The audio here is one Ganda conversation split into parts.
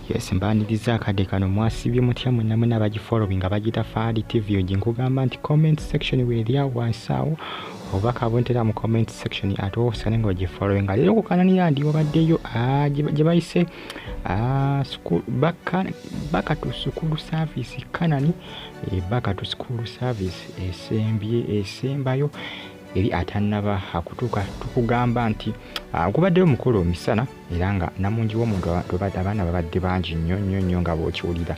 Yes, mbaniriza akadde kano. Mwasibye mutya mwenna mwena abagifollowing abagita Fahad TV? Ogi nkugamba nti comment section weeri awo wansi awo, obubaka buntera mu comment section, ate osane nga ogifollowing. Leero ku Kananira ndi wabaddeyo gye bayise back to school service Kanani, back to school service esembye esembayo eri atannaba akutuuka. Tukugamba nti gubaddeyo mukolo omisana, era nga namungi w'omuntu, abaana babadde bangi nnyo nnyo nnyo nga bw'okiwulira.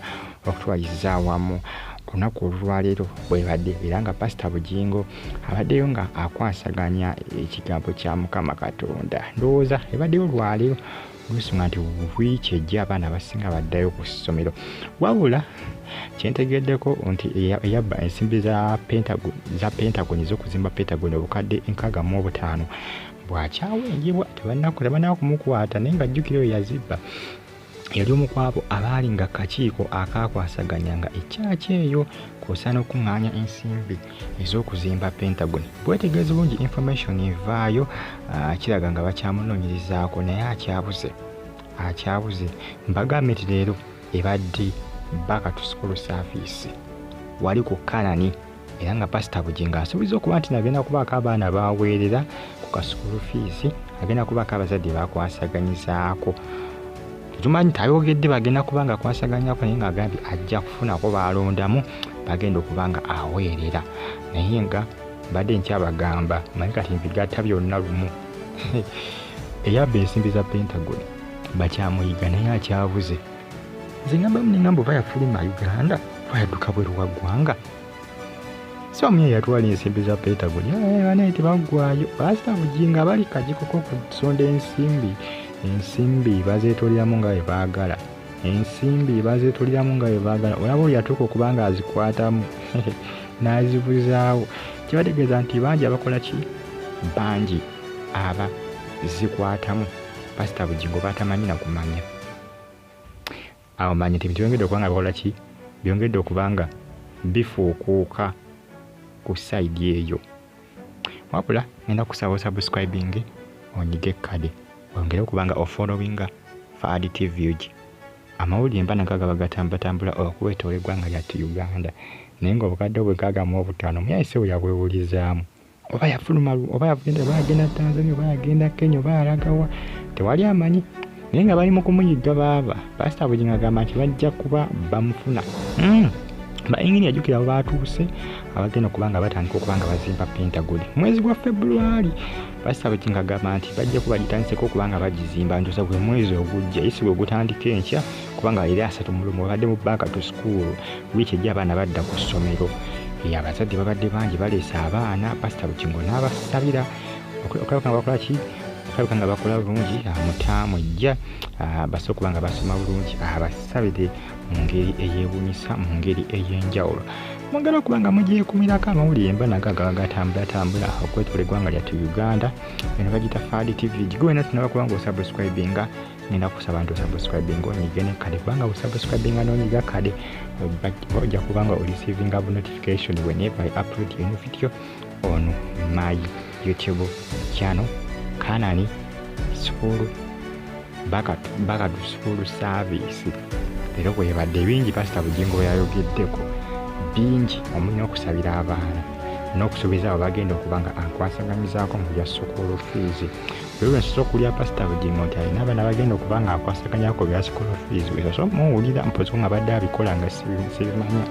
Okutwaliza awamu olunaku olulwaleero bwebadde, era nga Pasita Bugingo abaddeyo nga akwasaganya ekigambo kya Mukama Katonda. Ndowooza ebaddeyo olwaleero olwensonga nti wiiki ejja abaana abasinga baddayo ku ssomero. Wabula kyentegeddeko nti eyabba ensimbi za Pentagon ez'okuzimba Pentagon, obukadde 65, bwakyawenjebwa, tebannaba kumukwata. Naye nga jjukira oyo yazibba yali omu ku abo abaali nga kakiiko akakwasaganya nga ekyaki eyo kw'ossa n'okuŋŋaanya ensimbi ez'okuzimba Pentagon. Bwetegereza bulungi information evaayo, kiraga nga bakyamunoonyerezaako, naye akyabuze, akyabuze. Mbagambye nti leero ebadde back to school service wali ku Kanani, era nga Pasita Bugingo asuubiza okuba nti nagenda kubaako abaana baweerera ku ka school fees, agenda kubaako abazadde bakwasaganyizaako. Tetumanyi, tayogedde bagenda kuba nga akwasaganyako, naye ng'agambye ajja kufunako balondamu bagenda okuba nga aweerera. Naye nga mbadde nkyabagamba, manyi kati mbigatta byonna lumu, eyabba ensimbi za Pentagon bakyamuyiga, naye akyabuze. Nze ngamba munengamba oba yafuluma Uganda oba yadduka bweru wa ggwanga, si yatwala ensimbi za Pentagon. Banaye tebaggwayo. Pasita Bugingo abali kakiiko k'okusonda ensimbi, ensimbi bazeetoleramu nga bwe baagala, ensimbi bazeetoleramu nga bwe baagala. Olaba oyo yatuuka okuba nga azikwatamu n'azibuzaawo, kibategeeza nti bangi abakola ki, bangi aba zikwatamu Pasita Bugingo batamanyi na kumanya. Awo manya nti ebintu byongedde okuba nga bikola ki, byongedde okuba nga bifuukuuka ku side eyo. Wabula ngenda kusaba osubscribing, onyige ekkade, oyongere okuba nga ofollowinga Fahad TV UG. Amawulire mba nago gaba gatambulatambula okwetoola eggwanga lyattu Uganda. Naye ng'obukadde obwo 65, omuyayise bwe yabwewulizaamu, oba yafuluma, oba yagenda Tanzania, oba yagenda Kenya, oba yalagawa, tewali amanyi. Naye nga bali mu kumuyigga baaba. Pasita Bugingo agamba nti bajja kuba bamufuna. Ba engineer jjukira baatuuse abagenda okuba nga batandika okuba nga bazimba Pentagon mwezi gwa February. Pasita Bugingo agamba nti bajja kuba gitandiseko okuba nga bagizimba, ntuusa gwe mwezi ogujja isi gwe gutandika enkya, kubanga era 31 babadde mu back to school. Wiiki ejja abaana badda ku ssomero. Abazadde babadde bangi, baleese abaana, Pasita Bugingo n'abasabira okulabika nga bakola ki, okulabika nga bakola bulungi mu ttaamu ejja, basobola okuba nga basoma bulungi. Abasabire mu ngeri eyeewuunyisa, mu ngeri ey'enjawulo. Mwongere okuba nga mugyekumirako amawulire emba nago agaba gatambulatambula okwetoola eggwanga lyattu Uganda. Eno bagita Fahad TV. Gwe wena tunaba kuba nga osubscribinga, ngenda kusaba nti osubscribinga, onyige ne kade, kubanga osubscribinga n'onyiga kade ojja kuba nga oreceivinga bu notification whenever I upload a new video on my YouTube channel. Kanani school back to school service leero bwebadde. Bingi Pasita Bugingo bwe yayogeddeko, bingi, omuli n'okusabira abaana n'okusuubiza abo bagenda okuba nga akwasaganyizaako mu bya school fees. Leero lwensoose okulya Pasita Bugingo nti alina abaana bagenda okuba nga akwasaganyako bya school fees, wesoose omuwulira mpozi nga badde abikola nga sibimanya.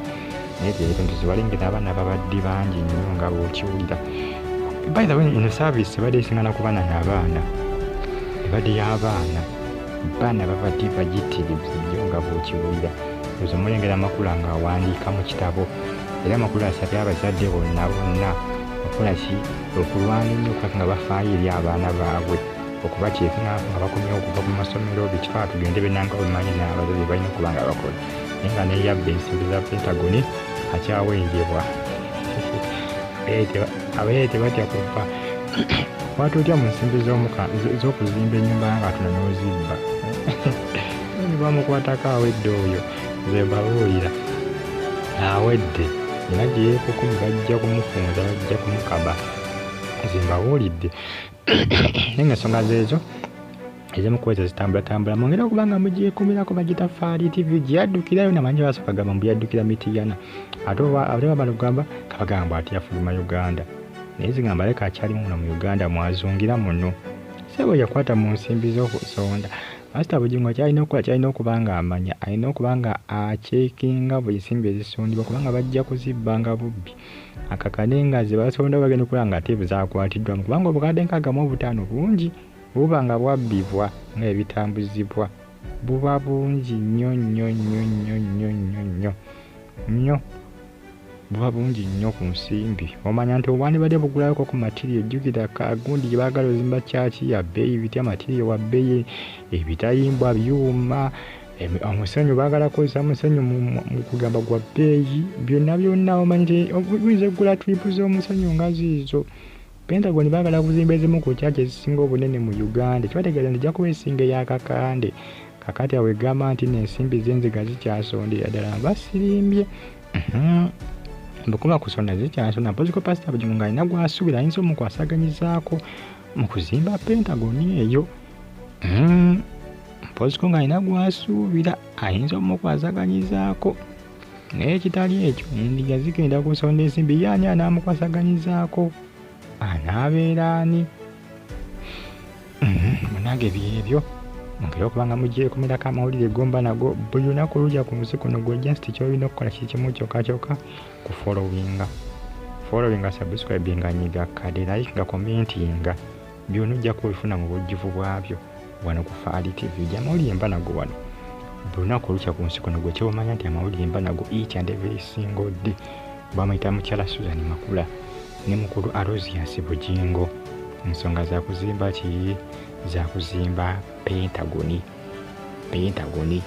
Naye leero nti ziwalengera abaana babadde bangi nnyo nga bw'okiwulira. By the way, eno service ebadde esingana ku baana n'abaana, ebadde y'abaana, baana babadde bagitirivu nnyo nga bw'okiwulira. Ozo mulengera Amakula ng'awandiika mu kitabo, era Amakula asabye abazadde bonna bonna okukola ki, okulwana ennyo okulaba nga bafaayo eri abaana baabwe, okubateeka nga bakomyewo okuva ku masomero. Bikitwala tugende benanga obimanyi n'abazadde balina okuba nga bakola. Naye nga neyabba ensimbi za Pentagon akyawenjebwa, abaye tebatya kufa. Kwata otya mu nsimbi z'okuzimba ennyumba nga Katonda n'ozibba? Bamukwatako awedde oyo, nze mbabuulira, awedde. Era gye yeekukumye bajja kumufunza, bajja kumukaba, nze mbabuulidde. Naye nga ensonga zeezo. Ezimu ku ezo zitambulatambula mwongere okuba nga mugyekumirako bagita Faali TV gye yaddukirayo namanyi basooka gamba mbu yaddukira Mityana ate ate bamala okugamba kabagamba ati yafuluma Uganda naye zigamba leka akyali muno mu Uganda mwazungira muno sebo yakwata mu nsimbi z'okusonda. Pasita Bugingo kyalina okukola kyalina okuba nga amanya alina okuba nga akyekinga buli nsimbi ezisondebwa kubanga bajja kuzibbanga bubbi akakane nga ze basonda bagenda okulaba nga ate zakwatiddwamu kubanga obukadde 65 bungi buba nga bwabbibwa nga ebitambuzibwa buba bungi nnyo nnyo nnyo nnyo nnyo nnyo nnyo nnyo buba bungi nnyo ku nsimbi omanya nti obwandibadde bugulayoko ku matiriyo jjukira kagundi gye baagala ozimba kyaki ya bbeeyi bitya matiriyo wa bbeeyi ebitayimbwa byuma omusenyu baagala kukozesa musenyu mu kugamba gwa bbeeyi byonna byonna omanyi nti oyinza okugula tiripu z'omusenyu nga ziizo. Pentagon baagala kuzimba ezimu ku kyaki ezisinga obunene mu Uganda kibategeeza nti ejja kuba esinga eya Kakande. Kakati awo egamba nti nno ensimbi z'enziga zikyasondera ddala mba sirimbye. Bwe kuba kusonda zikyasonda mpozzi ko Pasita Bugingo ng'alina gw'asuubira ayinza omukwasaganyizaako mu kuzimba Pentagon eyo. Mpozzi ko ng'alina gw'asuubira ayinza omukwasaganyizaako. Naye ekitali ekyo endiga zigenda kusonda ensimbi ye ani anaamukwasaganyizaako? Anaabeera ani? Munange byebyo mugere okuba nga mugyekomerako amawulire gomba nago buli lunaku lulya ku nsi kuno gwe just kyolina okukola kiri kimu kyokka kyokka ku followinga followinga subscribinga nyiga kade like nga commentinga byona ojja kuba obifuna mu bujjuvu bwabyo wano ku Faali TV gyamawulire mba nago wano buli lunaku olukya ku nsi kuno gwe kyomanya nti amawulire mba nago each and every single day. Bamuyita mukyala Susan Makula ne mukulu Aloysius Bugingo. Ensonga za kuzimba ki? Za kuzimba Pentagoni. Pentagoni.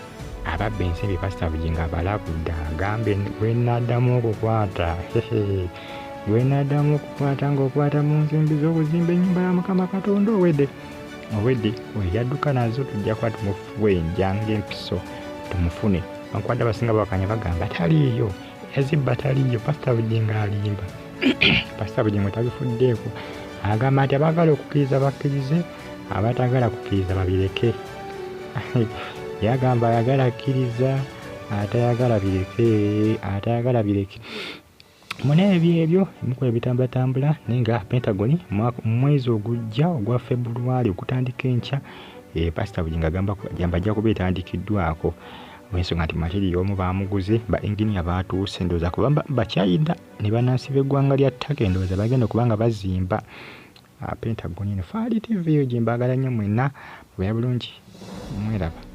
Ababba ensimbi Pasita Bugingo abalabudde agambe gwe nnaaddamu okukwata gwe nnaaddamu okukwata ng'okwata mu nsimbi z'okuzimba ennyumba ya Mukama Katonda owedde owedde oyo yadduka nazo tujja kuba tumufuwa enjanga empiso tumufune. Bankwadde abasinga bawakanya bagamba taliiyo yazibba taliiyo Pasita Bugingo alimba. Pasita Bugingo tabifuddeeko agamba nti abaagala okukkiriza bakkirize abatagala kukkiriza babireke. Yagamba ayagala kkiriza atayagala bireke atayagala bireke. Muna ebyo ebyo ebimu ebitambulatambula naye nga Pentagon mu mwezi ogujja ogwa February ogutandika enkya Pasita Bugingo agamba ajja kuba etandikiddwako olw'ensonga nti materiyo omu baamuguze ba engineer baatuuse ndowooza kuba bakyayina ne bannansi b'eggwanga lya Turkey ndowooza bagenda okuba nga bazimba Pentagon eno. Faali TV eyo gye mbaagala nnyo mwenna mubeera bulungi mweraba.